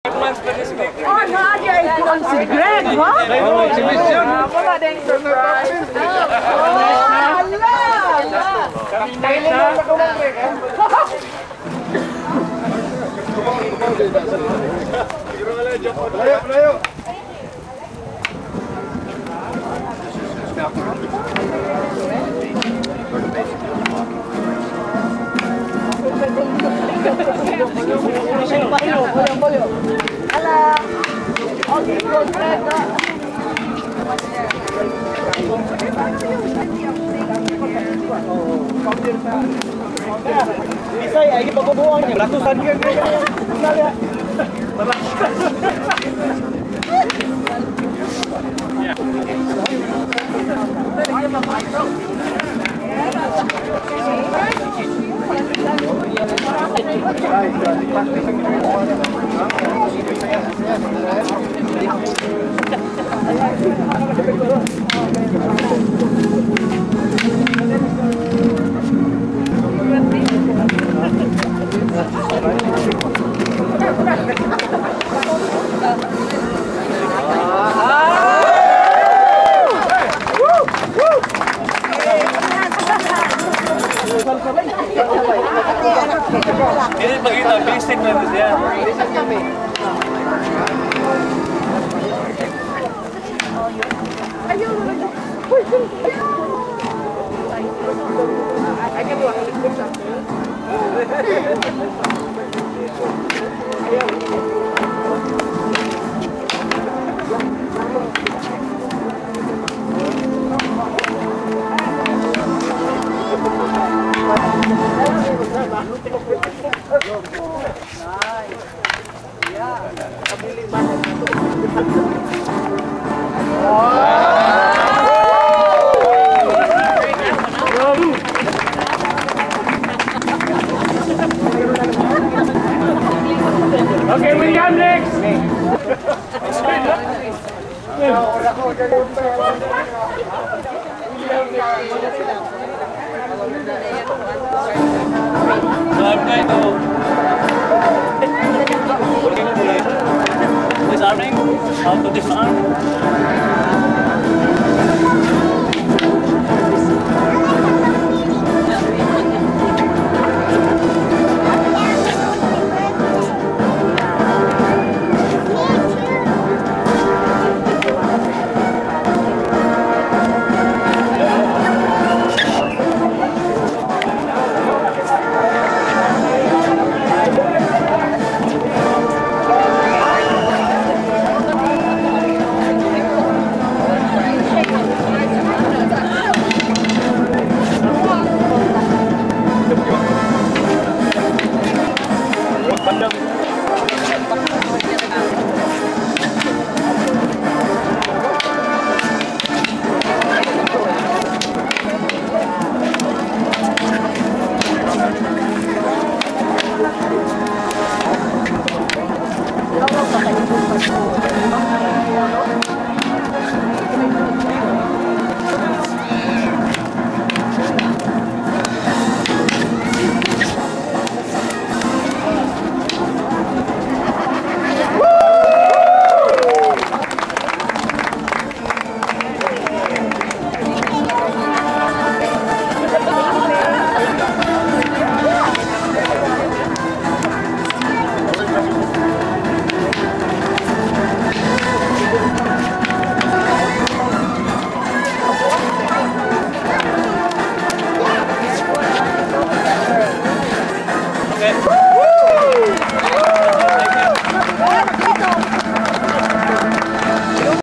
Oh, Nadia, ito ang si Greg, ha? Oh, exhibition. Wala din surprise. Oh, hala! Layo, layo. Hala! Okay, go, Greg. Bisay ay pagbubuan niya. Latusan ka kaya. Hindi pakita, basic na ito siya. Okay, William, next. So I'm going to working with this arming, how to disarm.